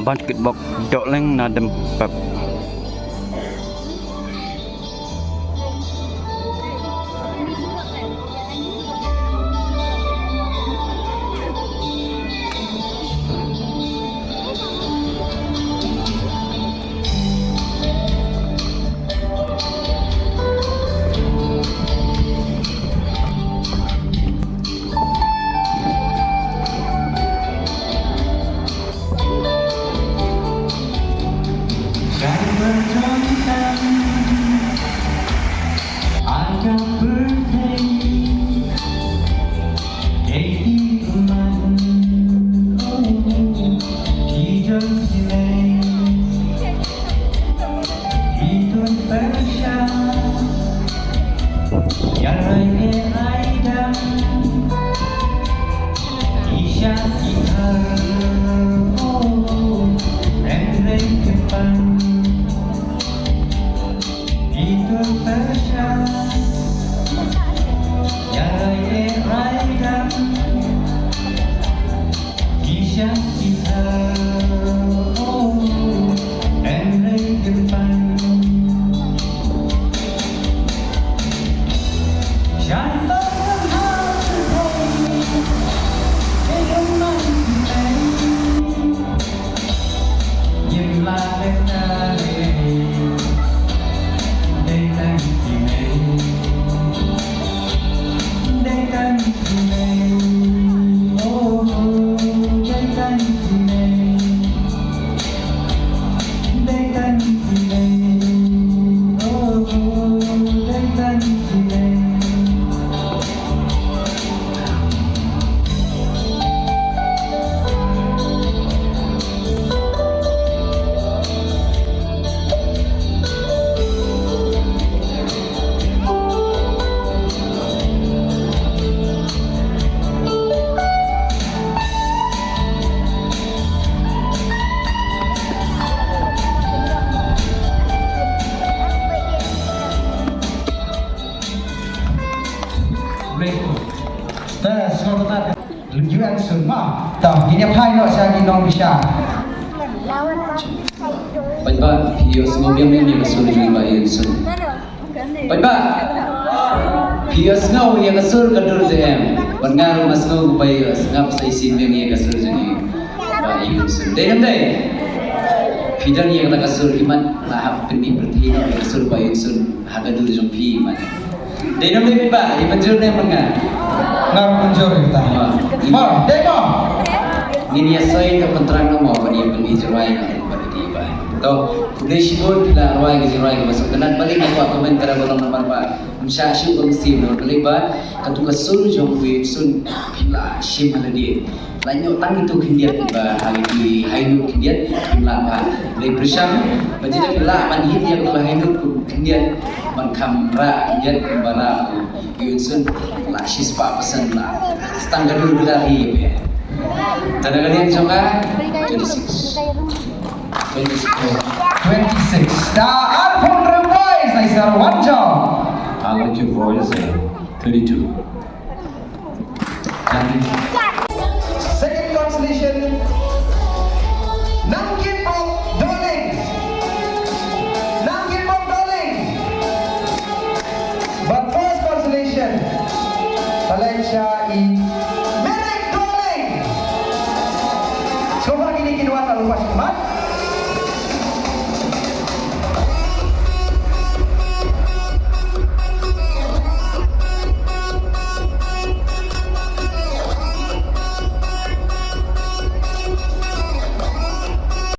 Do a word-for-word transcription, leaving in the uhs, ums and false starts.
Ban kitbok doh leng na dem pep. Te sngewbha. Lem ju ïa ka sur ma. Tang ngin ïa phai noh sha ki nongbishar. Paidbah, phi ïohsngew biang ïa ka sur jong i Bah Ïohsun? Paidbah, phi ïohsngew ïa ka sur ka dur te em? Bad nga ruh nga sngew ba ïohsngew sa shisien biang ïa ka sur jong i Bah Ïohsun. Dei ne em dei? Phi don ïa kata ka sur, imat la hap pynmih pyrthei ïa ka sur Bah Ïohsun ha ka dur jong phi imat. Dei ne em dei Paidbah, ïa mynjur ne em nga? Nga mynjur ïa kata. Mo, dei mo. Ngin ïa soi ka kontrak na mo, ban ïa pynmih jingrwai na ban ïa dei ba. To, khublei shibun phi la rwai ka jingrwai kaba sngewtynnat, balei nga kwah comment ka dei ba long namar ba ym shah shuh ba mynsiem, namar balei ba katu ka sur jong u Ïohsun phi la shim ha lade. La ïoh tang kito khyndiat ba ha kito khyndiat phi la ba lei pyrshang ba jin phi la ban hit ïa kito khyndiat kum khyndiat ban kham rah khyndiat kumba rah u Ïohsun la shispah percent la. Tang ka dur ka dar hi phi. Tang ka liang jong ka twenty-six. Twenty-six. Twenty-six. Da arphew hynriew points, nice one job. Unlucky boys, uh, thirty-two. Second consolation, Nangkinbok Darling. Nangkinbok Darling. But first consolation, Valencia i Merrick Darling. Sngewbha kine ki wan ka lupa shikmat.